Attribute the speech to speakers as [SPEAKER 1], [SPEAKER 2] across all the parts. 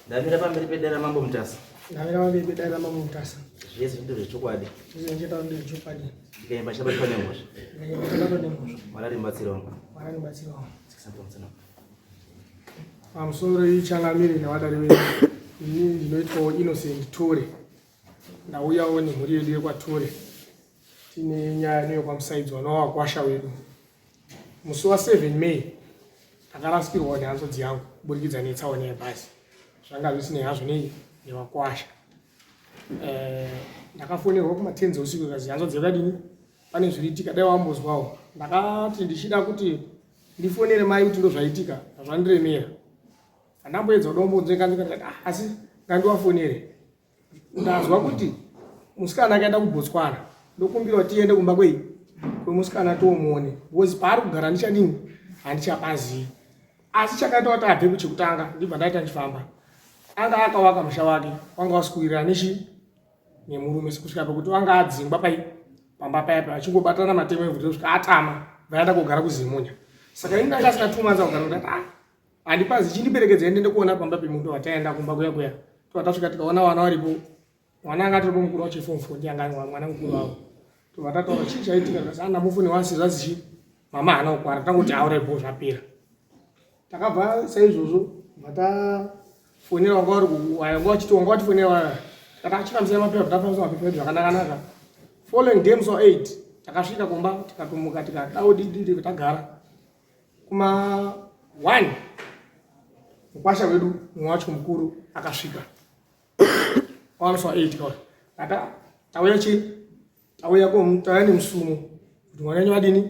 [SPEAKER 1] Ndamira pamberi pedare raMambo Mutasa.
[SPEAKER 2] Ndamira pamberi pedare raMambo Mutasa.
[SPEAKER 1] Zvese zvino zvechokwadi.
[SPEAKER 2] Zvese zvino zvechokwadi.
[SPEAKER 1] Ndikaimba chabatwa nemhosva.
[SPEAKER 2] Ndikaimba chabatwa nemhosva.
[SPEAKER 1] Mwari ari mubatsiri wangu.
[SPEAKER 2] Mwari ari mubatsiri wangu. Pamusoro ichangamire nevadare vedu. Ini ndinoitwawo Innocent Tore. Ndauyawo nemhuri yedu yekwaTore. Tine nyaya neyekwaMusaidzwa nowakwasha wedu. Musi wa 7 May ndakarasikirwawo nehanzvadzi yangu kuburikidza netsaona yebhazi. Zvanga zvisinei hazvo nei newakwasha. Eh, ndakafonerwa kumatenzi usiku ikazi hanzvadzi yakadini pane zviriitika dai wambozwawo. Ndakati ndichida kuti ndifonere mai kuti ndozvaitika zvandiremera. Andamboedza kuda kumbonzvenga nzvenga ndikati ah, asi ngandiwafonere. Ndazwa kuti musikana akaenda kuBotswana ndokumbira kuti tiende kumba kwei kwemusikana tomuone because paari kugara ndichadini handichapazivi asi chakaita kuti abve kuchekutanga ndibva ndaita ndichifamba anga akawaka musha wake wanga wasikuwirirana nechi nemurume kusvika pekuti wanga adzingwa pai pamba paya paya achingobatana matemo evhute kusvika atama vaenda kogara kuzimunya saka ini ndanga asina 2 months akugara kuti ah handipazi chindiperekedza ndiende kuona pamba pemunhu wataenda kumba kuya kuya tobva tasvika tikaona vana varipo mwana anga atoripo mukuru wacho form four ndiye anga mwana mukuru wavo tobva tataura chii chaitika tikati ana mufuni wasi zvazi chii mama haana kukwara tangoti auraipo zvapera takabva saizvozvo bva tafonera wanga vari wanga vachiti wanga vatifonera vaya tikati achifambisa mapepa tafambisa mapepa edu zvakanakanaka following day musi wa 8 takasvika kumba tikatomuka tikadawo dididi tagara kuma 1 mukwasha wedu mumwe wacho mukuru akasvika wamusi wa 8 kawa ata tauya chi tauya ko tauya nemusumo kuti mwana wenyu adini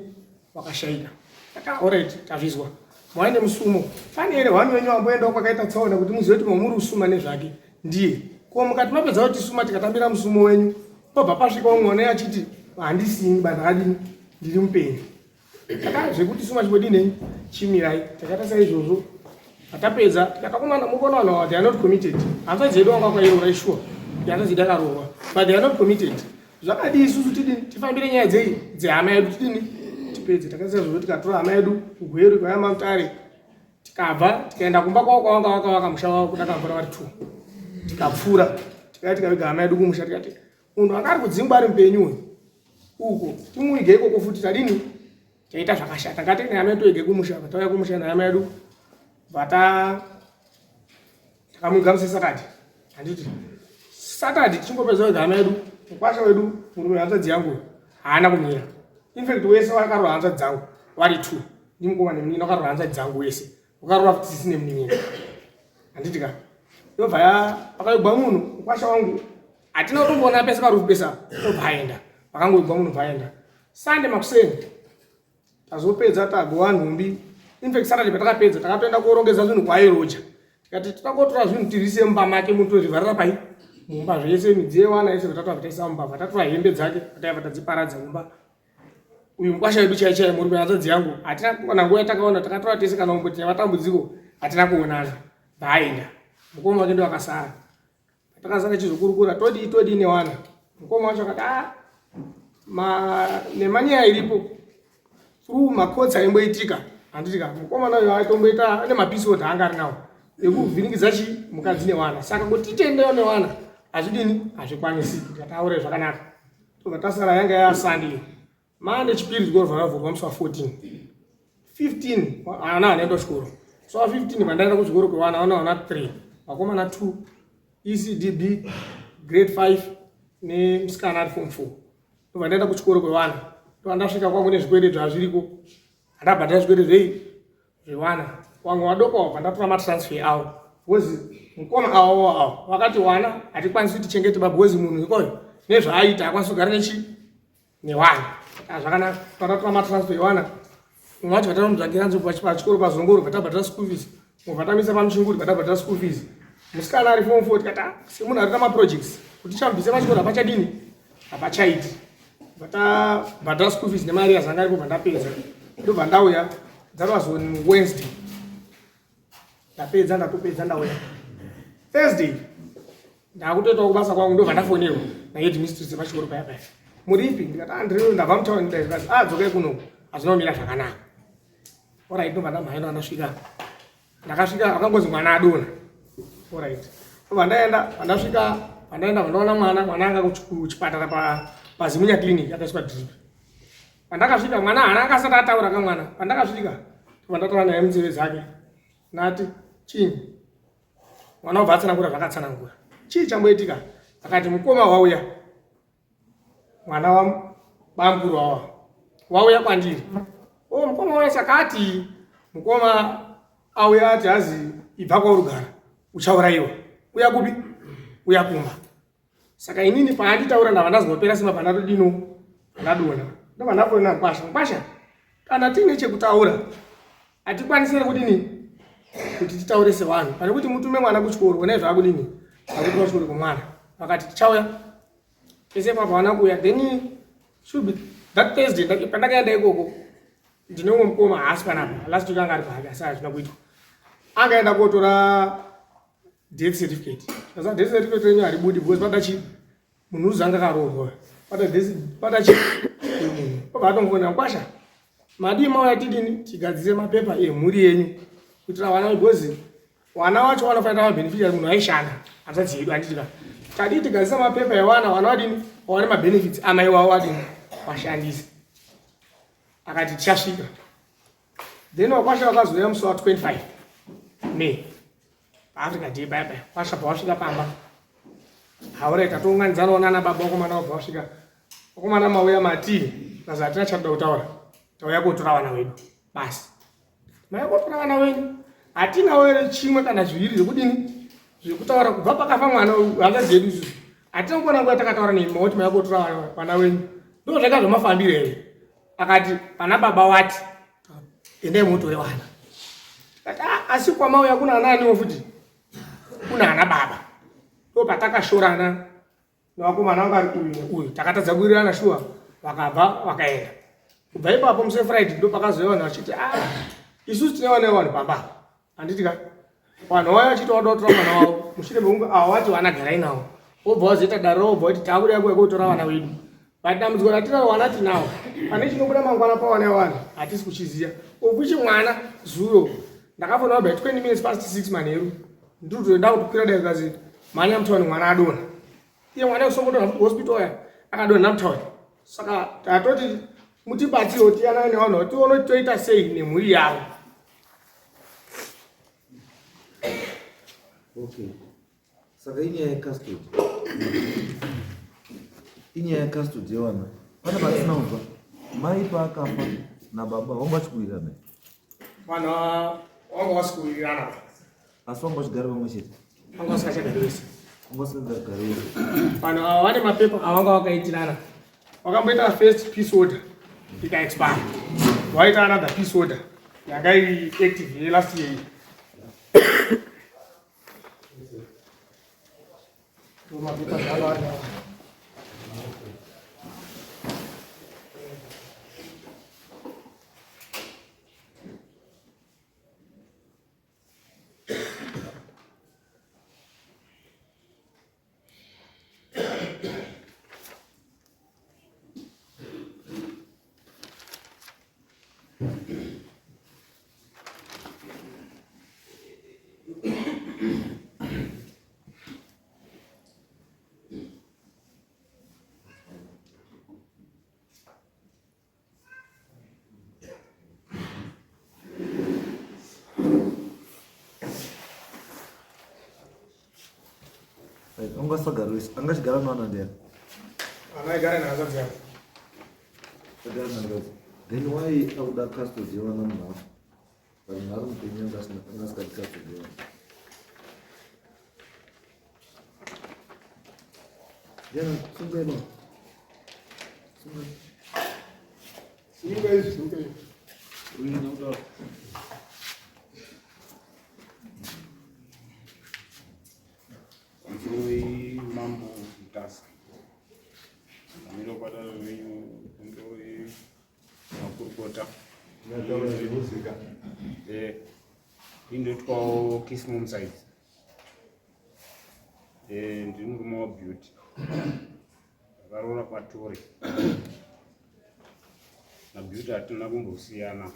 [SPEAKER 2] wakashaika aka alright tazvizwa mwana nemusumo pane here hwani wenyu amboendawo kwakaita tsaona kuti muzive kuti mamuri usuma nezvake ndiye ko mukati mapedza kuti suma tikatambira musumo wenyu pobva pasvika umwe mwana achiti handisini bandakadini ndiri mupenyu Saka zvekuti suma chimodini chimirai takaita saizvozvo patapedza tikatakumana mukono vanhu ava they are not committed hanzvadzi yedu wanga kwairoora ishuwa hanzvadzi yedu akaroorwa but they are not committed zvakadii isusu tidini tifambire nyaya dzei dzehama yedu tidini tipedze takaita saizvozvo tikatora hama yedu kugweru kwaya mamutare tikabva tikaenda kumba kwavo kwavanga vakavaka musha wavo kudakamvura vari two tikapfuura tikaya tikaviga hama yedu kumusha tikati munhu anga ari kudzingwa ari mupenyu uyu uko timuige ikoko futi tadini taita zvakashata ngati nehama yedu toige kumusha tauya kumusha nehama yedu vata takamuiga musi saturday handiti saturday tichingopedza kuiga hama yedu mukwasha wedu murume hanzvadzi yangu haana kumira infact wese wakarwa hanzvadzi dzangu vari two ndimukoma nemunini wakarwa hanzvadzi dzangu wese wakarwa futi sisi nemunin'ina handiti ka yobva ya pakaigwa munhu mukwasha wangu hatina kutomboona pese parufu pesa obva aenda pakangoigwa munhu bva aenda sunday makuseni tazopedza tagowa nhumbi infact saturday patakapedza takatoenda korongedza zvinhu kwairoja tikati totangotora zvinhu tirise mumba make munhu tozvivharira pai mumba zvese midziyo yewana yese vatatu vataisa mumba vatatora hembe dzake vataiva tadziparadza mumba uyu mukwasha wedu chai chai murume hanzvadzi yangu hatina kuona nguva yatakaona takatora tese kana umboti nematambudziko hatina kuonana bvaaenda mukoma wake ndo akasara takazara chizokurukura todii todii newana mukoma wacho akati ah, ma nemanyaya iripo through macourts aimboitika handiti ka mukomana uyo aitomboita ane mapisod aanga ari nawo ekuvhiringidza chi mukadzi newana saka kuti titendeyo newana hazvidini hazvikwanisi ndikataure zvakanaka tobva tasara yanga yasandi Mande chipiri zvikoro zvakavhurwa musi wa 14 15 ana vanoenda kuchikoro so wa 15 vandaenda kuchikoro kwevana vana vana 3 vakomana 2 ecdb grade 5 nemusikana ari form 4 ndobva ndaenda kuchikoro kwevana ndobva ndasvika kwangu nezvikwereti zvazviriko handabhadhara zvikwereti zvei zvevana wamwe vadoko wabva ndatora matransfer awo because mukoma awo awo vakati wana hatikwanisi kuti tichengete ba because munhu ikoyo nezvaaita akwanisi kugara nechi newana ah, zvakanaka tatatora matransfer ewana umwe wacho vatanomutsvagira nzvimbo pachikoro pazongoro vatabhadhara school fees mubva vatamisa pamuchinguri vatabhadhara school fees musikana ari form four tikati ah, semunhu arita maprojects kuti chambise pachikoro hapachadini hapachaiti vatabhadhara school fees nemari yazanga aripo bva ndapedza ndobva ndauya that was on wednesday ndapedza ndatopedza ndauya thursday ndakutoitawo kubasa kwangu ndobva ndafonerwa naheadmistress pachikoro paya paya muripi ndikati ah, ndiri ndabva mutown ndikati ah dzokai kuno hazvina kumira zvakanaka orit ndobva ndamhanya ndasvika ndakasvika akangozi mwana adona Alright, vandaenda, vandasvika, vandaenda, vandaona mwana. Mwana anga kuchipatara paZimunya Clinic, akaiswa drip. Pandakasvika, mwana haana akasati ataura kamwana. Pandakasvika, vandataura naye munzeve dzake, nati, "Chinyi?" Mwana wabva atsanangura zvakatsanangura. "Chii chamboitika?" Akati, "Mukoma wauya, mwana wabamukuru wawa wauya kwandiri." "O, mukoma wauya." Saka ati mukoma auya, ati hazi, "Ibva kwaurugara, uchaurayiwa, uya kupi, uya kumba." Saka inini paanditaura, ndava ndazopera simba, pandatodino ndadona, ndobva ndafonera mukwasha. "Mukwasha, kana tiine chekutaura, hatikwanisire kudini kuti titaure sevanhu pane kuti mutume mwana kuchikoro. Onai zvaakudini, akutura kuchikoro kwemwana." Vakati, "Tichauya." Pese papo havana kuuya. Then should be that Thursday pandakaenda ikoko, ndine umwe mukoma, haasi panapa, last week anga ari pahake, asi hazvina kuitwa. Angaenda kotora death certificate. Sasa death certificate renyu haribudi because pada chi munhu uzi anga karoorwa, pada chi munhu obva atongofonera mukwasha, "Madii mauya tidini, tigadzire mapepa emhuri yenyu kuitira vana, because vana wacho vanofanira mabeneficiary. Munhu aishanda, hanzvadzi yedu, handitika? Tadii tigadzisa mapepa evana, vana vadini, vawane mabenefits amai wavo, vadini, vashandise." Akati, "Tichasvika." Then wakwasha wakazouya musi wa25 May, paAfrica Day paya paya. Kwasha pawasvika pamba, haurai, tatounganidzanawo nana baba. Vakomana vabva vasvika. "Vakomana, mauya matii?" Kazi, "Hatina chatoda kutaura, tauya kotora vana vedu basi." "Mauya kotora vana venyu, hatinawo here chimwe kana zviviri zvekudini, zvekutaura? Kubva pakafa mwana hanzvadzi yedu, isusu hatina kuona nguva takataura nemi. Mauti mauya kotora vana venyu, ndo zvaka zvamafambiro here?" Akati, "Pana baba wati endai mutore vana." Kati, "Ah, asi kwamauya kuna ananiwo futi, kuna ana baba." Ndo patakashorana nevakomana vanga vari uyu neuyu, takatadza kuwirirana shuwa, vakabva vakaenda. Kubva ipapo, musi weFriday, ndo pakazouya vanhu vachiti, "A, isusu tine vana vevanhu pamba, handiti ka?" Vanhu vauya vachiti vada kutora mwana wavo mushure mekunge ava vati vana garai navo. Wobva wazoita dare, wobva wati takuda kuya kotora vana vedu, but dambudziko ratinaro, vana tinawo, pane chinobuda mangwana pavana vevanhu hatisi kuchiziva. Okuchi mwana zuro ndakafonera by 20 minutes past 6 manheru, ndiri kutoenda kutokwira dai, kazi, "Mhanya mutauni, mwana adonha." Iye mwana kusongodonha futi hospital ya, akadonha mutauni. Saka tatoti mutibatsirewo, tiyanane nevanhu, tione kuti toita sei nemhuri yavo.
[SPEAKER 3] Okay, saka inyaya yecustody, inyaya yecustody yevana. Pane patisina kunzwa, mai paakafa nababa vanga vachikuwirirana?
[SPEAKER 2] Vanhu vanga vasikuwirirana.
[SPEAKER 3] Asi vanga vachigara pamwe chete?
[SPEAKER 2] Vanga vasingachagari vese.
[SPEAKER 3] Vanga vasingagari vese.
[SPEAKER 2] Vanhu ava vane mapepa avanga vakaitirana. Vakamboita first peace order, ikaexpire, vaita another peace order yanga iri active yelast year iyi. Ndo mapepa zvavo ari ava.
[SPEAKER 3] Right, anga asagari wese, anga achigara nevana ndiani?
[SPEAKER 2] Vana aigara nehanzvadzi yavo.
[SPEAKER 3] Agara nehanzvadzi. Then why akuda custody yevana munhu afa? But munhu ari mupenyu anga anga asikadi custody yevana. Jana, sungai baba. Sungai.
[SPEAKER 2] Sunga izvi, sunga izvi.
[SPEAKER 3] Uyu nyakuda.
[SPEAKER 4] Ndoi Mambo Mutasa. Amiro padare venyu, ndoi makurukota. Indoitwawo Kiss Mom Size. Ndiri murume wa Beauty. Ndakaroora kwaTore. Na Beauty hatina kumbosiyana.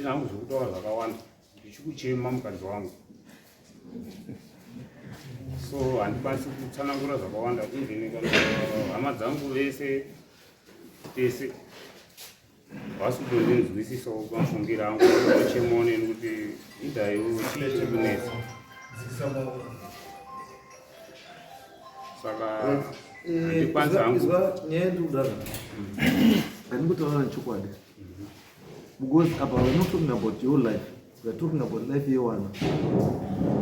[SPEAKER 4] Handina hangu zvekutaura zvakawanda, ndichikuchema mukadzi wangu, so handikwanisi kutsanangura zvakawanda. Even kana hama dzangu vese tese vasi kutondinzwisisawo pamafungiro angu, vachemawo neni kuti idaiwo chii chiri kunetsa. Saka handikwanisi hangu.
[SPEAKER 3] Izwa nyaya yandiri handikutaura nechokwadi, because apa we're not talking about your life, we're talking about life yewana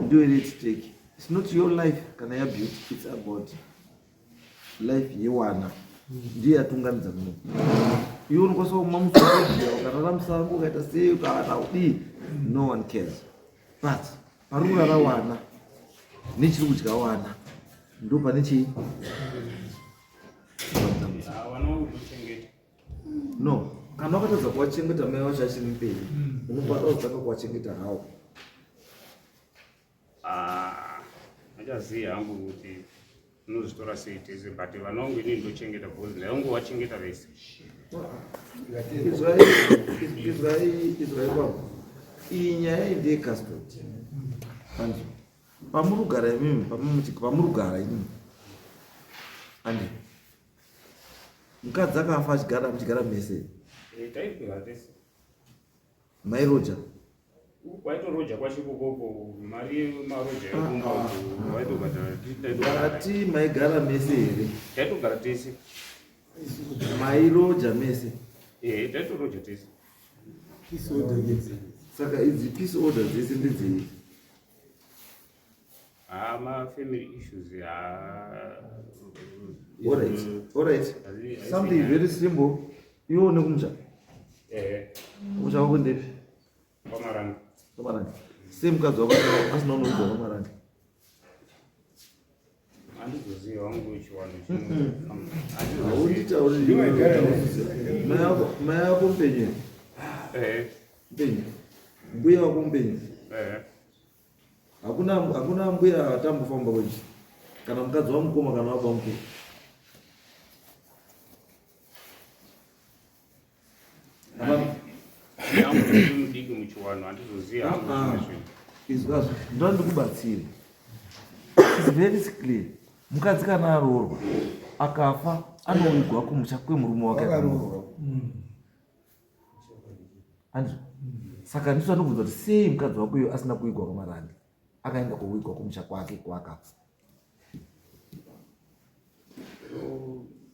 [SPEAKER 3] ndiyo iri at stake. It's not your life kana yaBeauty, it's about life yewana, ndiyo yatungamidza muno. Iwe unokwanisa kumwa musoa, ukarara musango, ukaita sei, ukavata kudii, no one cares, but pari kurara wana nechiri kudya wana ndo pane chii?
[SPEAKER 4] Vana vangu kuchengeta.
[SPEAKER 3] No, kana wakatadza kuwachengeta mai wacho achiri mupenyu, unobata kutanga kuwachengeta hawo?
[SPEAKER 4] Ah, achazivi hangu kuti unozvitora sei tese, but vana vangu inini ndochengeta because ndaingowachengeta vese.
[SPEAKER 3] Izwai, izwai, izwai baba, iyi nyaya iyi ndeye custody. Anzi pamuri kugara imimi, pamuri kugara imimi, andi mukadzi akafa achigara, muchigara mese?
[SPEAKER 4] Taigara tese.
[SPEAKER 3] Mairoja?
[SPEAKER 4] Waitoroja kwachikokoko, mari yemaroja yekumba waitobhadhara.
[SPEAKER 3] Ati maigara mese here?
[SPEAKER 4] Taitogara tese.
[SPEAKER 3] Mairoja mese?
[SPEAKER 4] Eh, taitoroja tese.
[SPEAKER 3] Saka idzi peace order dzese ndedzei?
[SPEAKER 4] Ha, mafamily issues ha.
[SPEAKER 3] Alright, something very simple. Iwe une kumusha?
[SPEAKER 4] Ehe.
[SPEAKER 3] Kumusha kwako ndepi?
[SPEAKER 4] Kwamaranga.
[SPEAKER 3] Kwamaranga. Sei mukadzi wako asina unoigwa kwamaranga?
[SPEAKER 4] Handizoziva wangu chiwanhu.
[SPEAKER 3] Haunditauri. Mai ako mupenyu?
[SPEAKER 4] Ehe.
[SPEAKER 3] Mupenyu. Mbuya wako mupenyu?
[SPEAKER 4] Ehe.
[SPEAKER 3] Hakuna, hakuna mbuya atambofamba kwechi kana mukadzi wamukoma kana wababa mukuru? Hapana.
[SPEAKER 4] Yangu ndiri mudiki muchiwanhu, handizoziva hangu zvimwe zvinhu.
[SPEAKER 3] Izwazvo, ndoda ndikubatsire. It's very clear, mukadzi kana aroorwa akafa anowigwa kumusha kwemurume wake akaroorwa, andizvo? Saka ndiso andikubvunza kuti sei mukadzi wako iyo asina kuwigwa kwaMarange, akaenda kuwigwa kumusha kwake kwaakafa?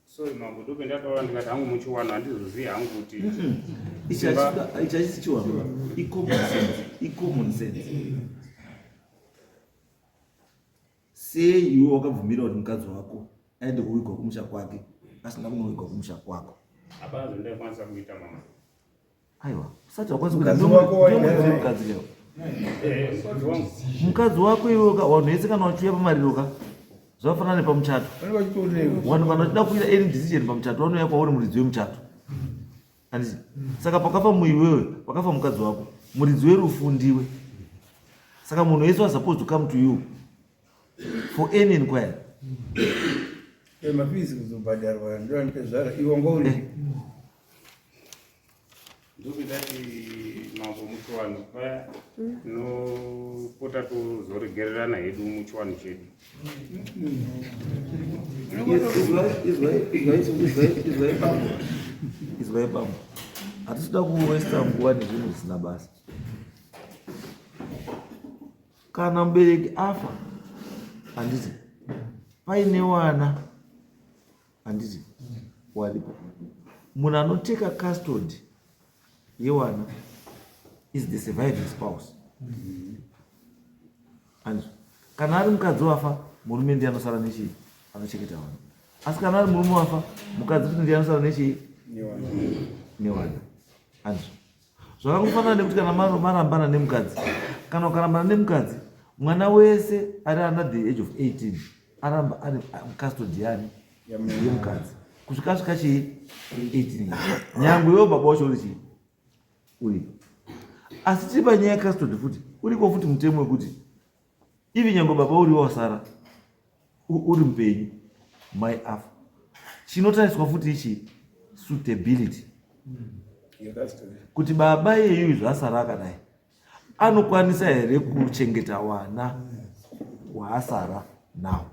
[SPEAKER 4] Sorry mambo, ndope ndataura ndikati hangu muchiwanhu handizozivi hangu kuti
[SPEAKER 3] Ichi hachisi chiwanhu, icommon sense, icommon sense. Sei iwe wakabvumira kuti mukadzi wako aende kuwigwa kumusha kwake asina kunowigwa kumusha kwako?
[SPEAKER 4] Hapana zvandaikwanisa kuita, mama.
[SPEAKER 3] Aiwa, usati wakwanisa
[SPEAKER 5] Mukadzi wako waida-
[SPEAKER 3] mukadzi leo.
[SPEAKER 4] Eh, mukadzi wangu.
[SPEAKER 3] Mukadzi wako iwe vanhu vese kana vachiuya pamariro ka, zvakafanana nepamuchato.
[SPEAKER 5] Vanenge vachitoonekwa.
[SPEAKER 3] Vanhu kana vachida kuita any decision pamuchato vanouya kwauri, muridzi wemuchato, handiti? Saka pakafa muiwewe, pakafa mukadzi wako, muridzi werufu ndiwe. Saka munhu wese was supposed to come to you for any inquiry.
[SPEAKER 5] Mafees kuzobhadharwa ndoanitezvara iwe ngauri.
[SPEAKER 4] Ndokudati mambo, muchiwanhu paya tinopota tozoregererana hedu muchiwanhu chedu.
[SPEAKER 3] Izwai bambo, izwai bambo, hatisida kuwesta nguva nezvinhu zvisina basa. Kana mubereki afa, handiti paine wana, handiti waripo, munhu anoteka custody yewana is the surviving spouse, handiti? Kana ari mukadzi wafa, murume ndiye anosara nechii? Anochengeta wana. Asi kana ari murume wafa, mukadzi kuti ndiye anosara nechii? Newana, handiti? Zvakangofanana nekuti kana marambana nemukadzi, kana ukarambana nemukadzi, mwana wese ari under the age of 18 aramba ari custody yani? Yemukadzi kusvika asvika chii? 18 years, nyangwe iwe baba wacho uri chii? Uripo. Asi tiri panyaya yecustody futi, uriko futi mutemo wekuti ivi nyangwe baba uriwo wasara uri mupenyu, mai afa, chinotariswa futi ichi suitability. Kuti baba iyeyu zvasara akadai anokwanisa here kuchengeta wana waasara nawo?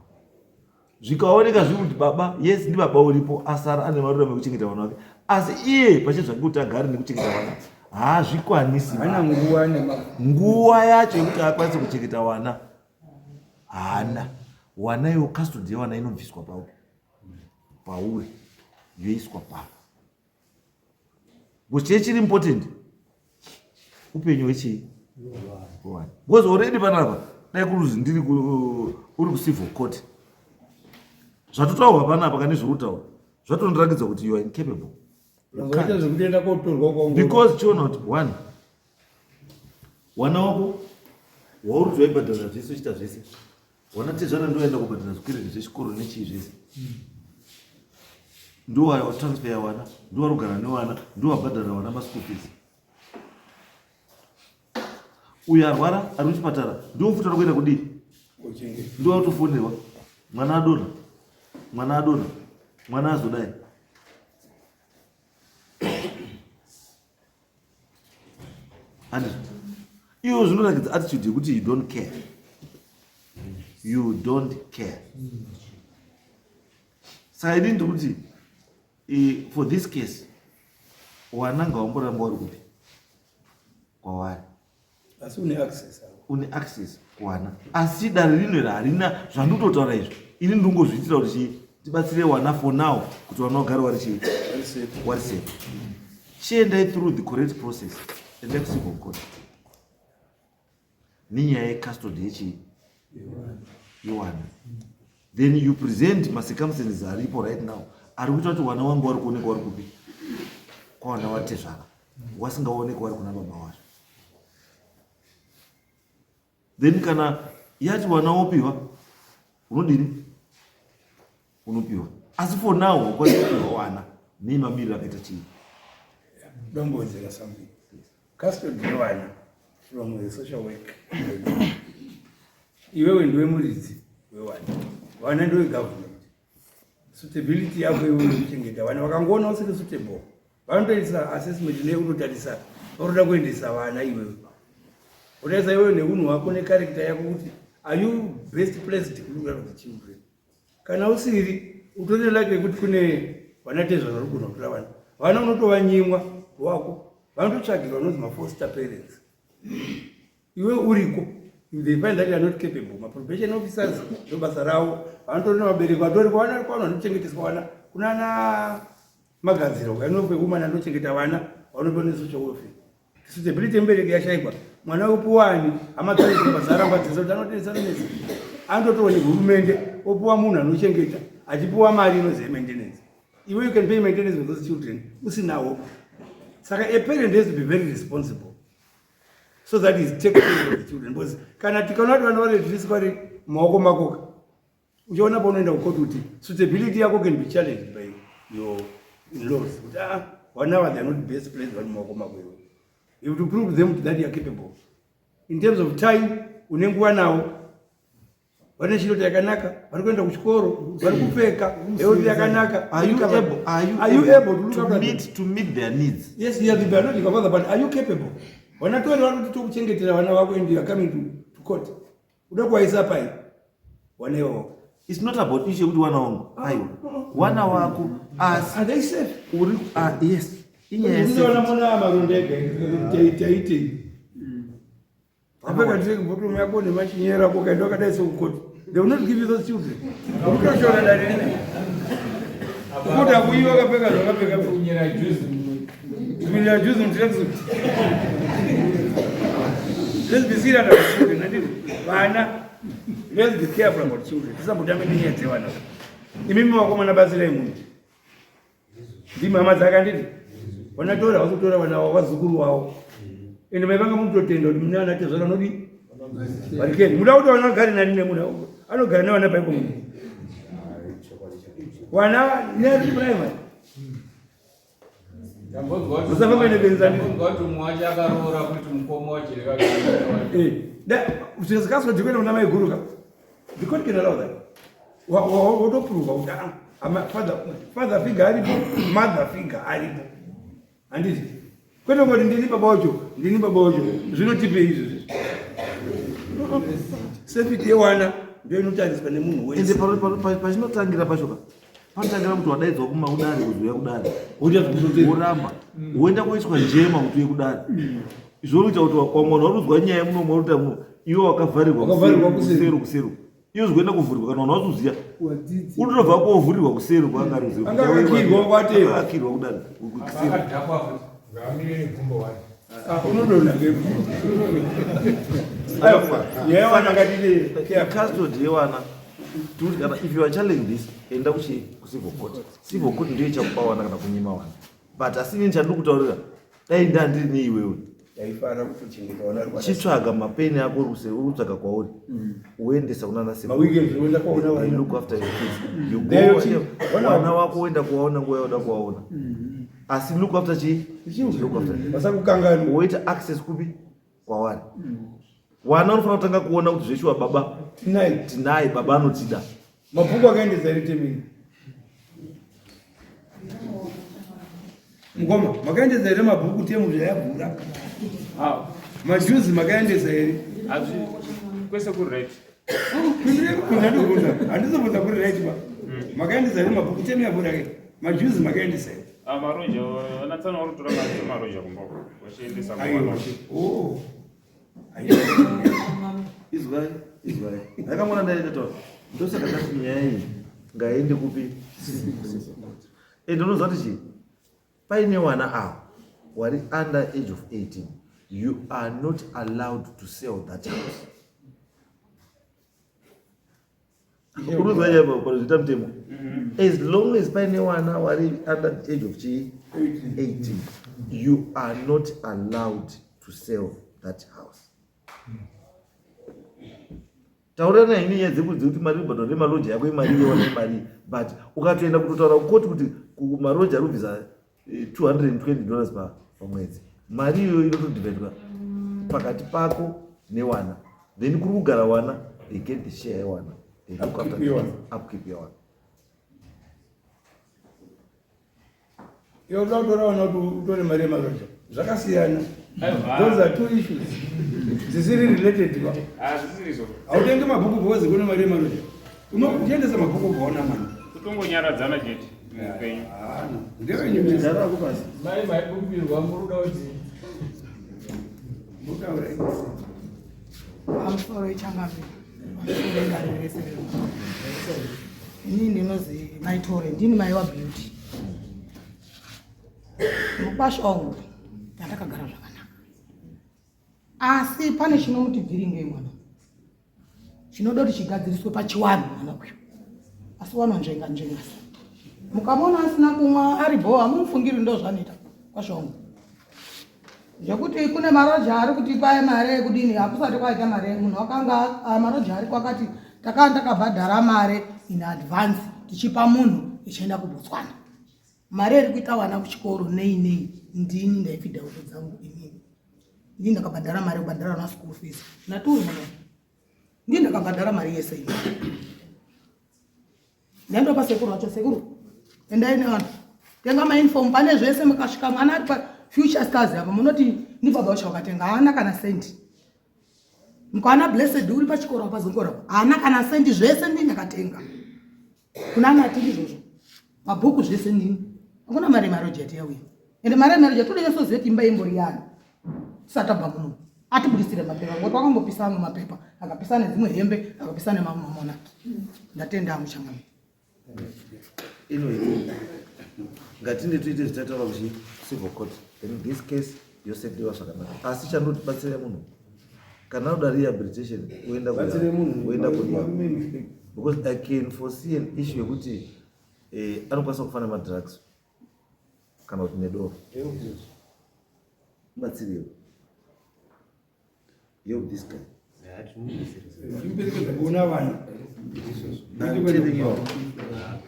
[SPEAKER 3] Zvikaoneka zviri kuti baba, yes, ndibaba uripo asara ane maruramo ekuchengeta vana vake, asi iye pachezvake kuti agare nekuchengeta vana haazvikwanisi. Nguva yacho yekuti akwanise kuchengeta vana haana. Wana iwo custody yewana inobviswa pauri yoiswa pavo. Because chee chiri important upenyu hwechii hwewana. Because already panapa dai kuruzi ndiri uri kucivil court, zvatotaurwa panapa kane zviri kutaura zvatondirakidza kuti you are incapable. Because chiona kuti one wana wako wauri kuti waibhadhara zvese uchiita zvese, wana tezvana ndoenda kubhadhara zvikwereti zvechikoro nechii zvese, ndowatransfer yawana, ndowarugara newana, ndowabhadhara wana maschool fees. Uyo arwara ari kuchipatara ndofuta ari kuenda kudii, ndowakutofonerwa mwana adonha, mwana adonha, mwana azodai. And iwo zvinoratidza attitude yekuti you don't care, you don't care. Saka ini ndiri kuti for this case wana ngawamboramba wari kupi kwavari,
[SPEAKER 5] asi une access,
[SPEAKER 3] une access kuwana. Asi dare rino iri harina zvandikutotaura izvi, ini ndingozviitira kuti chii tibatsire wana for now, kuti wana wagare wari chii wari safe. Chiendai through the correct process, endai kucivil court nenyaya yecustody yechii yewana, then you present macircumstances aripo right now ari kuita kuti wana wangu wari kuonekwa wari kupi kwawana watezvara, wasingaoneki wari kuna baba wacho. Then kana yati wana wopiwa, unodini? Unopiwa. Asi for now wakwanisa kupiwa wana nemamiriro akaita chii.
[SPEAKER 5] Dombowedzera something. Custody yevana from the social work, iwewe ndiwe muridzi wewana, vana ndiwe government. Suitability yako iwewe kuchengeta vana, vakangoona usiri suitable vanotoisa assessment nekutotarisa varoda kuendesa vana. Iwewe utarisa iwewe neunhu hwako necharacter yako kuti are you best placed to look after the children. Kana usiri, utore like yekuti kune vanatezva vari kugona kutora vana, vana unotovanyimwa wako, vanototsvagirwa vanonzi mafoster parents. Iwe uriko, if they find that you are not capable, maprobation officers ndo basa ravo, vanotori nevabereki vatoriko, vana variko, vanhu vanochengeteswa vana kunana magadziro anope woman anochengeta vana vanopewa nesocial welfare. Suitability yemubereki yashaikwa, mwana wopuwani? Hama dzake dzaramba dzese kuti anotendesa nonetsa, anototorwa nehurumende opuwa munhu anochengeta achipuwa mari inozi yemaintenance. Iwe you can pay maintenance for those children usinawo. Saka a parent has to be very responsible so that is take care of the children, because kana tikaona kuti vana vari at risk vari mumaoko makoka, uchaona paunoenda kukoti kuti suitability yako can be challenged by your in-laws kuti ah, vana ava they are not best placed, vari mumaoko mako iwe. You have to prove them that you are capable in terms of time, une nguva navo, vane chiroti yakanaka, vari kuenda kuchikoro, vari kupfeka health yakanaka.
[SPEAKER 3] Are you able, are you
[SPEAKER 5] Are you able to look
[SPEAKER 3] to
[SPEAKER 5] after them?
[SPEAKER 3] meet their needs?
[SPEAKER 5] Yes, you are the biological father, but are you capable? Vanatori vari kuti tokuchengetera vana vako and you are coming to court. Uda kuvaisa pai? Vana ivavo.
[SPEAKER 3] It's not about issue yekuti wana wangu, aiwa, wana wako, asi
[SPEAKER 5] Are they safe?
[SPEAKER 3] Uri yes, inyaya
[SPEAKER 5] Vana
[SPEAKER 3] yesafety.
[SPEAKER 5] mona maronda ega taitei. Apeka tiri bottom yako nemachinyera ako kaenda wakadai sokukoti. They will not give you those children. Unotoshora dare rine. Kuti akuiwa akapfeka zvakapfeka.
[SPEAKER 6] Kunyera juzi.
[SPEAKER 5] Kunyera juzi mutracksuit. Let's be serious about children. Handiti? Vana. Let's be careful about children. Tisambotambe nenyaya dzevana. Imimi vakomana batsirai munhu. Ndimi hama dzake handiti? Vanatora vakutora vana vavo vazukuru vavo. Ende mai vanga munototenda kuti mune ana tezvara anodi varikeni. Muda kuti vana vagare nani nemunhu anogara nevana paiko munhu. Vana neari primary. Musafamba nebenzani.
[SPEAKER 6] Ndambonzwa kuti umwe wacho akaroora kuti mukoma wacho
[SPEAKER 5] Eh, zvikazwa dzikuenda kuna mai guru ka. The court can allow that. Wotoprova kuti ah, father figure aripo, mother figure aripo. Handiti? Kwete kungoti ndini baba wacho, ndini baba wacho. Zvinotipei izvozvi? Safety yewana ndiyo inotariswa nemunhu wese.
[SPEAKER 3] Ende pachinotangira pacho ka panotangira kuti wadaidzwa kuma kudare kuzouya kudare woramba woenda koiswa njema kuti uye kudare zvoita kuti wamwe vanhu varikuzwa nyaya muno mwaruta muno iwe wakavharirwa kusero kusero iyo zvikuenda kuvhurirwa kana vanhu vazoziva unotobva kovhurirwa kuseri kwaanga ariakirwa kudari custody yewana tikuti kana if you are challenging this enda kuchi kucivil court. Civil court ndiyo ichakupa wana kana kunyima wana but asi inini chandiri kutaurira dai ndandiri neiwewe
[SPEAKER 5] Ndaifara kutochengeta vana vari
[SPEAKER 3] chitsvaga mapeni ako uri kuseri uri kutsvaga kwauri uendesa kuna
[SPEAKER 5] Maweekends unoenda kwaona vana.
[SPEAKER 3] look after your kids you go
[SPEAKER 5] There you
[SPEAKER 3] whatever.
[SPEAKER 5] see.
[SPEAKER 3] vana wako uenda kuwaona nguva yauda kuwaona asi look after chii look after
[SPEAKER 5] Vasakukanganwa.
[SPEAKER 3] woita access kupi kwavari wana unofanira kutanga kuona kuti zveshuwa baba
[SPEAKER 5] Tinaye.
[SPEAKER 3] tinaye baba anotida
[SPEAKER 5] Mabhuku akaendesa here temini? Mukoma, makaendesa here mabhuku temu zvayavhura? Majuzi makaendesa here?
[SPEAKER 4] Kwese kuri right.
[SPEAKER 5] Ndinobvunza, handizobvunza kuri right ba. Makaendesa here mabhuku temu yavhura ke? Majuzi makaendesa here?
[SPEAKER 4] Ah, maroja, vanatsana vari kutora mari dzemaroja kumba uko, vachiendesa
[SPEAKER 5] Aiwa.
[SPEAKER 4] kuvanhu.
[SPEAKER 5] Oh. Aiwa.
[SPEAKER 3] Izwai, izwai. Ndakamona ndaenda taura. Ndosaka ndati nyaya iyi ngaende kupi? Ende unoziva kuti chii? Paine wana ava wari under age of 18, you are not allowed to sell that house. Unoziva nyaya panozviita mutemo? As long as paine wana wari under the age of chii? 18, you are not allowed to sell that house. Taurana ini nyaya dzekuti mari inobhadharwa nemaloja yako imari iyowana imari, but ukatoenda kutotaura kukoti kuti maroja ari kubvisa $220 pamwedzi, mari iyoyo inotodivhaidwa pakati pako newana, then kuri kugara wana they get the share yewana, they look after
[SPEAKER 5] Upkeep yewana.
[SPEAKER 3] upkeep yewana.
[SPEAKER 5] Iwe unoda kutora vana kuti utore mari yemaroja. Zvakasiyana.
[SPEAKER 4] Aiwa.
[SPEAKER 5] Those are two issues. Dzisiri related ba.
[SPEAKER 4] Ah, zvisiri izvo.
[SPEAKER 5] Hautenge mabhuku because kune mari yemaroja. Unoendesa mabhuku ukaona mwana.
[SPEAKER 4] Kutongonyaradzana chete muupenyu.
[SPEAKER 5] Ah, no. Ndewenyu mese.
[SPEAKER 3] Gara ako pasi.
[SPEAKER 6] Mai maibubirwa muri kuda kuti
[SPEAKER 5] Mutaura.
[SPEAKER 7] Pamusoro ichangamire, pamusoro idare rese rero. Inini ndinozi Maitore, ndini mai waBeauty. Mukwasha wangu tatakagara zvakanaka, asi pane chinomuti bviringei mwana, chinoda kuti chigadziriswe pachiwanhu mwana uyu, asi wanonzvenga nzvenga. Mukamuona asina kumwa ari bho, hamumufungiri ndo zvanoita mukwasha wangu. Zvekuti kune maroja ari kuti kwaye mare yekudini, hakusati kwaita mare. Munhu wakanga maroja ari kwakati takanga takabhadhara mare in advance tichipa munhu ichienda kuBotswana. Mari iri kuita vana kuchikoro nei nei, ndini ndaifidha huku dzangu inini, ndini ndakabhadhara mari yekubhadhara vana school fees naturi mwana, ndini ndakabhadhara mari yese iyi. Ndandopa sekuru vacho, sekuru endai nevanhu tenga mauniform pane zvese, mukasvika mwana ari pa Future Stars apa munoti ndi baba vacho vakatenga, haana kana sendi. Mukaona Blessed uri pachikoro apa zongora, haana kana sendi, zvese ndini ndakatenga. Kuna ana tiri izvozvo, mabhuku zvese ndini, hakuna mari yemarojeti yauya. Ende mari yemarojeti toda nyatsoziva kuti imba imbori yani tisati tabva muno, atibudisire mapepa ngokuti wakangopisa amwe mapepa, akapisa nedzimwe hembe, akapisa nemamwe mamonaki. Ndatenda amuchangamire.
[SPEAKER 3] Anyway, ngatinde tuite zvitataura kuchi civil court. In this case yosetiwa zvakanaka, asi chandotibatsira munhu kana uda rehabilitation uenda
[SPEAKER 5] Batsire munhu.
[SPEAKER 3] uenda kudiwa,
[SPEAKER 5] Marume.
[SPEAKER 3] because I can foresee an issue yekuti anokwanisa kufa nemadrugs kana kuti nedoro. Batsiriwe, help this guy.
[SPEAKER 5] Chimuperekedza kuona vana.
[SPEAKER 3] I'm telling you,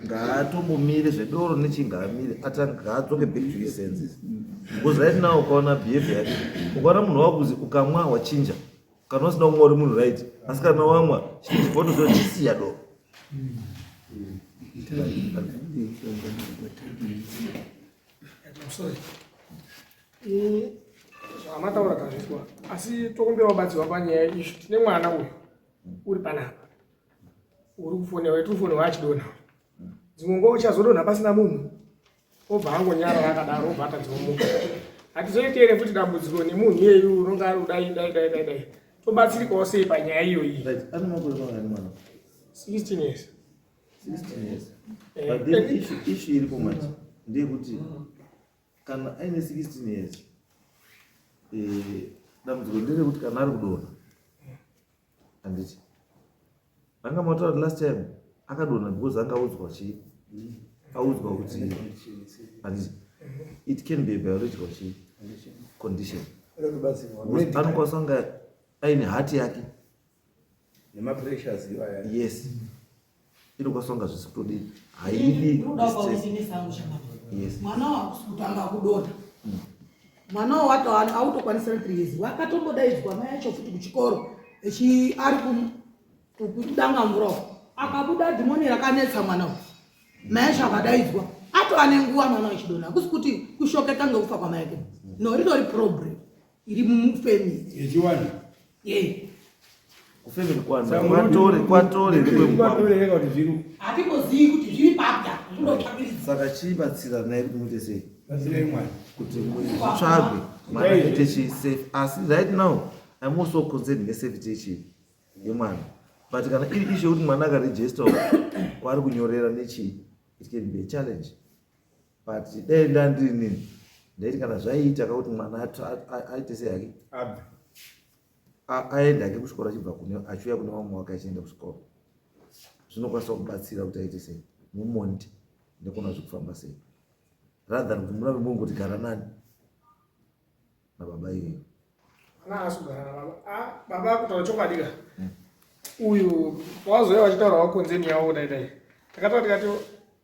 [SPEAKER 3] ngaatombomire zvedoro nechingaamire, ngaadzoke back to his senses, because right now ukaona behavior yake, ukaona munhu wakuzi ukamwa wachinja, kana usina kumwa uri munhu right, asi kana wamwa chinhu chisiya doro.
[SPEAKER 2] I'm sorry. Zvamataura tazvizwa, asi tokumbira kubatsirwa panyaya izvi. Tine mwana uyu uri panapa, uri kufonewa, tiri kufonewa achidonha. Dzimwe nguva uchazodonha pasina munhu, obva angonyarara akadaro, obva atadzomuka. Hatizoite here futi dambudziko nemunhu iyeyu unonge ari kudai dai dai dai dai? Tobatsirikawo sei panyaya iyoyi?
[SPEAKER 3] Right, ane makore mangani mwana?
[SPEAKER 2] 16 years.
[SPEAKER 3] 16 years. But then issue iripo manje ndeyekuti kana aine 16 years, dambudziko nderekuti kana ari kudonha, handiti anga mataura kuti last time akadonha because anga audzwa chii, audzwa kuti, handiti it can be a biological chii condition. Because anokwanisa kunge aine heart yake
[SPEAKER 5] nemapressures iwaya.
[SPEAKER 3] Yes, inokwanisa kunga zvisi kutodii, haidi
[SPEAKER 7] Ndinoda
[SPEAKER 3] stress.
[SPEAKER 7] pausinisa changamire.
[SPEAKER 3] Yes.
[SPEAKER 7] Mwana wakusi kutanga kudonha, mwana wato autokwanisira 3 years, wakatombodaidzwa mai acho futi kuchikoro echi ari kudanga mvura uko, akabuda dhimoni rakanetsa mwana uyu. Mai acho akadaidzwa, atova nenguva mwana wechidonha. Hakusi kuti kushokeka ngekufa kwamai ake, no, ritori problem iri mufamily.
[SPEAKER 5] Yechiwani.
[SPEAKER 7] Ye.
[SPEAKER 3] Kufamily kwana kwatore
[SPEAKER 5] kwatore rega kuti zviri
[SPEAKER 7] Hatimbozivi kuti zviri papya, zvindotsvakiridza.
[SPEAKER 3] Saka chibatsiranai kuti muite sei?
[SPEAKER 5] Batsirai mwana.
[SPEAKER 3] Kuti zvitsvagwe, mwana aite chi safe. Asi right now I'm also concerned nesafety yechi yemwana. But kana iri issue yekuti mwana akaregister kwaari kunyorera nechii, it can be a challenge. But dai ndandiri nini, ndaiti kana zvaiita kakuti mwana aite sei hake,
[SPEAKER 5] abve,
[SPEAKER 3] aende hake kuchikoro, achibva kune achiuya kune vamwe wake achienda kuchikoro, zvinokwanisa kubatsira kuti aite sei mumonti nekuona zvekufamba sei, rather than kuti murambe mungoti gara nani nababa iyoyo.
[SPEAKER 2] Mwana haasi kugara nababa. Ah, baba kutaura chokwadi ka, uyu wazouya vachitaura vakonzeni yavo dai dai, takataura tikati,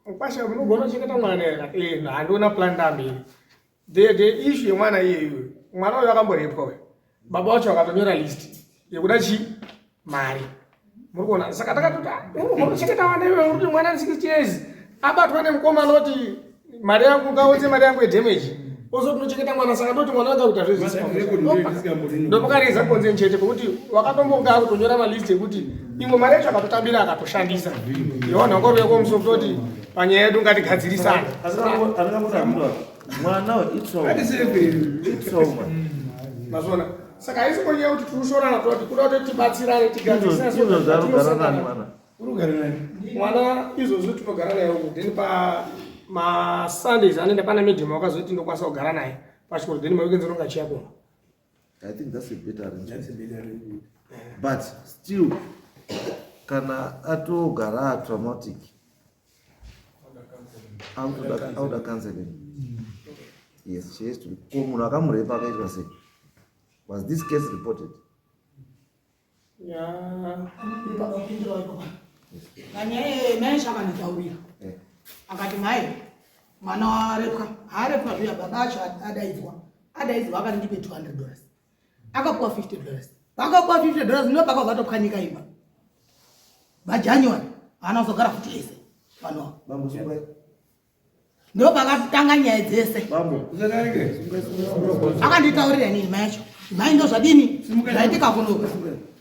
[SPEAKER 2] "Mukwasha, munogona kuchengeta mwana here?" Akati, "Eh, handiona plan ndamberi." The issue yemwana iyeyu, mwana uyu akamborepwa uyu, baba vacho vakatonyora list yekuda chi mari, muri kuona? Saka takatoti, "Ah, unogona kuchengeta vana iwe uri kuti mwana 60 years abatwa nemukomana oti mari yangu ngaunze mari yangu yedamage, ozoti unochengeta mwana?" Saka ndoti mwana anga kuita zvezvisi, ndopakareza konzeni chete, pekuti wakatombonga akutonyora malist ekuti imwe mari yacho akatotambira akatoshandisa iona ngorwe komuso kutoti panyaya yedu ngatigadzirisane.
[SPEAKER 3] Andingambotaura mwana itrauma.
[SPEAKER 2] Mazvona? Saka haisi konyaya kuti tirushorana, toti kuda kuti tibatsirane, tigadzirisane.
[SPEAKER 3] Izvozvo arikugara nani mwana?
[SPEAKER 5] Urugara nani?
[SPEAKER 2] Mwana izvozvo tinogara naye uku, then pamaSundays anoenda pana medium, wakazoti ndokwanisa kugara naye pachikoro, then maweekends anonge achiya kumba.
[SPEAKER 3] I think that's a better arrangement.
[SPEAKER 5] That's a better arrangement.
[SPEAKER 3] But still, kana atogara traumatic, auda counseling. Yes, she has to. Ko munhu akamurepa akaitwa sei? Was this case reported?
[SPEAKER 2] Ya.
[SPEAKER 7] Ndinopindura ikoko. Panyaya mai chakanditaurira, akati mai mwana warepwa, haarepwa zviya, baba acho adaidzwa, adaidzwa, akati ndipe $200, akapuwa $50, pakapuwa $50 ndo pakabva topwanyika imba. VaJanuary haana kuzogara futi ese vanhu ava.
[SPEAKER 3] Bambo, sungai.
[SPEAKER 7] Ndo pakatanga nyaya dzese.
[SPEAKER 3] Bambo.
[SPEAKER 5] Usadarike.
[SPEAKER 7] Akanditaurira inini mai acho, mai ndo zvadini zvaitika kunoku.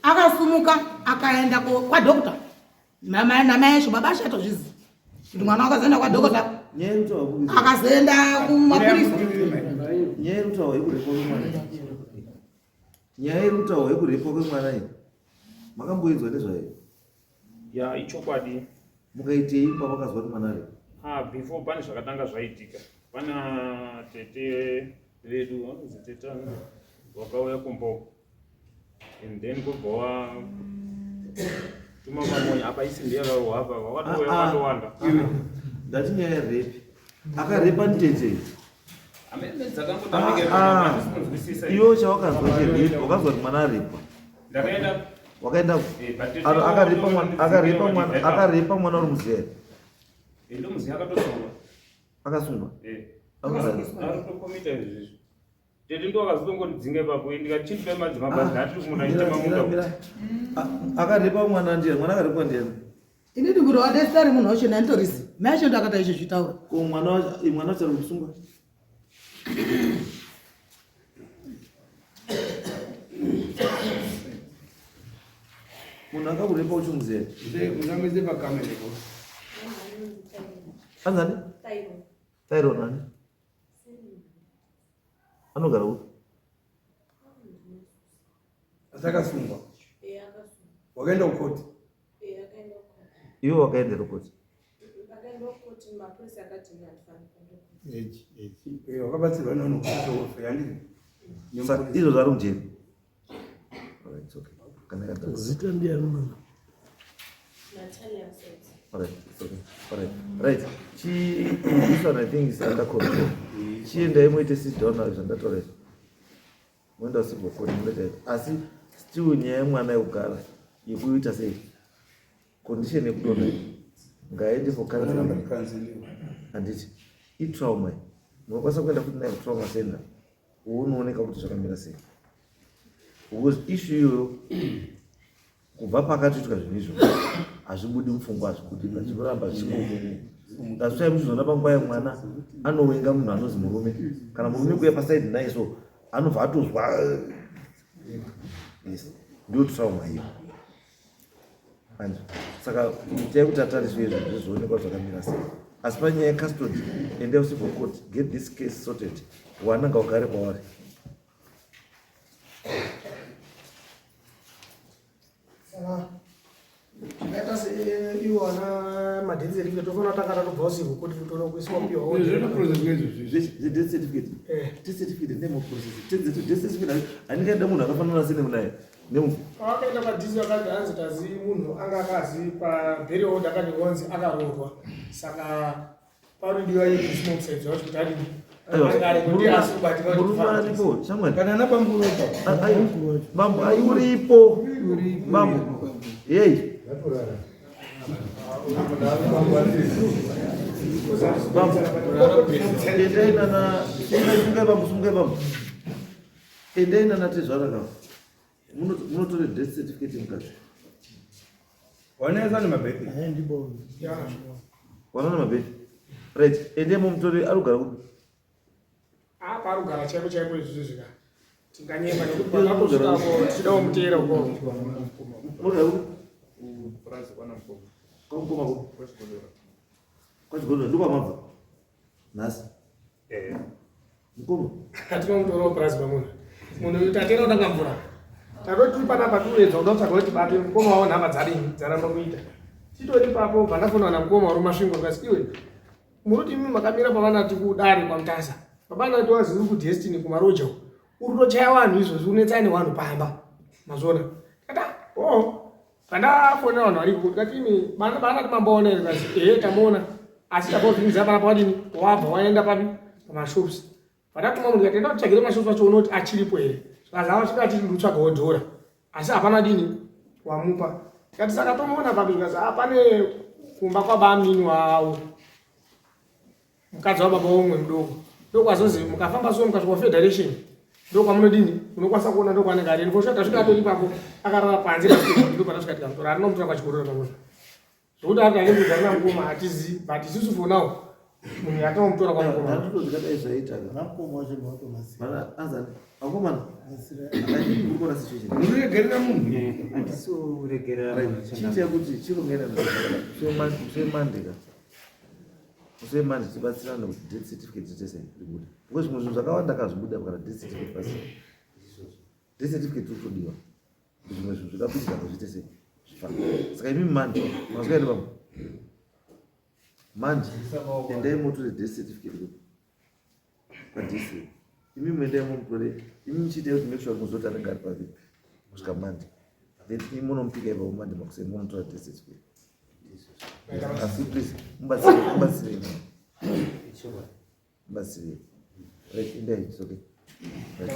[SPEAKER 7] Akasumuka akaenda kwadokta namai acho, baba acho atozviziva kuti mwana wakazoenda kwadokota.
[SPEAKER 3] Nyaya iri kutaurwa kupi?
[SPEAKER 7] Akazoenda kumapurisa.
[SPEAKER 3] Nyaya iri kutaurwa yekurepwa kwemwana. Nyaya iri kutaurwa yekurepwa kwemwana iyi, makamboinzwa nezvayo?
[SPEAKER 4] Ya, ichokwadi.
[SPEAKER 3] Mukaitei pamakazwa kuti mwana arepwa?
[SPEAKER 4] Ah, before pane zvakatanga zvaitika, pana tete vedu vanonzi tete ani, vakauya kumba and then kwobva watuma mamonya apa, isimbi yakarohwa apa, vakatouya
[SPEAKER 3] Ah, ah.
[SPEAKER 4] vakatowanda.
[SPEAKER 3] Ndati nyaya yerape, akarepa nditete.
[SPEAKER 4] Amene dzakangotambika.
[SPEAKER 3] Ah, ah.
[SPEAKER 4] Kunzwisisa.
[SPEAKER 3] Iwe chawakanzwa cherape, wakazwa kuti mwana arepwa?
[SPEAKER 4] Ndakaenda.
[SPEAKER 3] Wakaenda.
[SPEAKER 4] Eh, but tete
[SPEAKER 3] Akarepa mwana, akarepa mwana, akarepa mwana uri muziya?
[SPEAKER 4] Eh, ndomuziya, akatosungwa.
[SPEAKER 3] Akasungwa?
[SPEAKER 4] Eh.
[SPEAKER 3] Akasungwa.
[SPEAKER 4] Aritokomita izvizvi, tete ndo akazotongondidzinga ipapo, ndikati chindipai madzimabhazi atiri kumunda chitema munda.
[SPEAKER 3] Akarepa mwana ndiani? Mwana akarepwa ndiani?
[SPEAKER 7] Inini kuti wadesitari munhu wacho nanditorizi mai acho ndo akata izvo zvitaura.
[SPEAKER 3] Ko mwana wacho, mwana wacho ari kusungwa? Munhu akakurepa uchimuziva
[SPEAKER 5] here? Musamuise pakamera.
[SPEAKER 3] Anzani? Tyron ani? Anogara kupi?
[SPEAKER 5] Asi akasungwa. Wakaenda kukoti.
[SPEAKER 3] Iwe wakaendera kukoti.
[SPEAKER 5] Wakabatsirwa nevanhu handiti?
[SPEAKER 3] Izvo zvari mujeri.
[SPEAKER 8] Zita ndiani mama?
[SPEAKER 3] Right. Chi, this one I think is under control. Chiendai muite sit down now zvandataura izvo. Moenda civil court munoita asi still nyaya yemwana yekugara yekuita sei condition yekudonha ngaende for counseling. Handiti itrauma munokwanisa kuenda futi naye kutrauma center unooneka kuti zvakamira sei because issue iyoyo kubva pakatoitwa zvinhu izvo hazvibudi mupfungwa hazvibudi but zvinoramba zvichingo that's why muchizoona panguva yemwana anowenga munhu anozi murume kana murume kuya pasaidi naye so anobva atozwa yes ndiyo trauma iyo and saka itai kuti atariswe izvo zvizoonekwa zvakamira sei asi panyaya yecustody endai kucivil court get this case sorted wana ngaugare kwavari
[SPEAKER 2] Saka zvakaita seiwo ana madeath certificate tofanira kutanga tatobva usiku kuti totoda kuiswa kupiwa
[SPEAKER 3] death certificate death certificate name of process death certificate handingaenda munhu akafanana sene munaye nemufu
[SPEAKER 2] Pavakaenda padhizi vakati hanzi tazi munhu anga akazi paburial order akanyorwa kunzi akaroorwa saka parodiwa yedismoxide wacho kuti adini
[SPEAKER 3] murume aripo shamwari
[SPEAKER 5] Kana ana bambo
[SPEAKER 3] bambo ai uripo bambo yei bambo endai nana sungai bambo sungai bambo endai nana tezvara kava munotore death certificate mukadzi
[SPEAKER 5] Wanaesa nemabheki.
[SPEAKER 3] wanana mabheki right endai mumutore arikugara kupi
[SPEAKER 2] apa arikugara chaiko chaiko izvizvi zvika tinganyema nekuti pakaposvikapo tichida kumuteera ukoko
[SPEAKER 3] murikugara kupi kwamukoma kupi kwachigodora ndokwamabva nhasi mukoma
[SPEAKER 2] hatinomutorawo purazi pamunhu munhu uyu tatera kutanga mvura tatoti tiri panapa tiuedza kuda kutsvaga kuti tibate mukoma wavo nhamba dzadini dzaramba kuita titori ipapo bva ndafonera namukoma wari masvingo ndikati iwe muri kuti imi makamira pavanati kudare kwamutasa pavanati wazi uri kudestiny kumaroja uku uri kutochaya vanhu izvozvi unetsai nevanhu pamba mazviona kata o pandafonera vanhu varipo ndikati imi vanati mamboona here ndikati ehe tamuona asi tabovhiringidza panapa wadini wabva waenda papi pamashops pandatuma munhu ndikati enda kutsvagire mashops acho uone kuti achiripo here zvikanzi avasvika achiti ndikutsvagawo dhora asi hapana dini wamupa tikati saka tomuona papi zvikanzi ah pane kumba kwabamini wavo mukadzi wababa womwe mudoko ndokwazozi mukafamba so mukasvika kufederation ndokwamunodini munokwanisa kuona ndokwanenge ari ndikosvika tasvika atori ipapo akarara panze ndopatasvika tikamutora arinomutora kwachikorora pakuza zvokuti ari tange kugara namukoma hatizivi but isusu for now munhu yatinomutora kwamukoma
[SPEAKER 3] ndanditozvikadai zvaita azani akomana urikuona situation
[SPEAKER 5] Munoregerera munhu.
[SPEAKER 1] Handisi kuregerera munhu
[SPEAKER 3] chiita kuti chirongena musemande ka musemande tibatsirane kuti death certificate titese ribude because zvimwe zvinhu zvakawanda kazvibuda kana death certificate pasina death certificate rotodiwa zvimwe zvinhu zvikapitika zviite sei zvifambe saka imi mande mazwa ere bambo manje endai motore death certificate kupi kwaDC imi muendai mumutore imi muchiita kuti make sure muzoti anenge ari pavipi kusvika mande then imi munomupika ipapo mande makuseni momutora death certificate asi please mubatsire mubatsirei mubatsirei right endai it's okay right.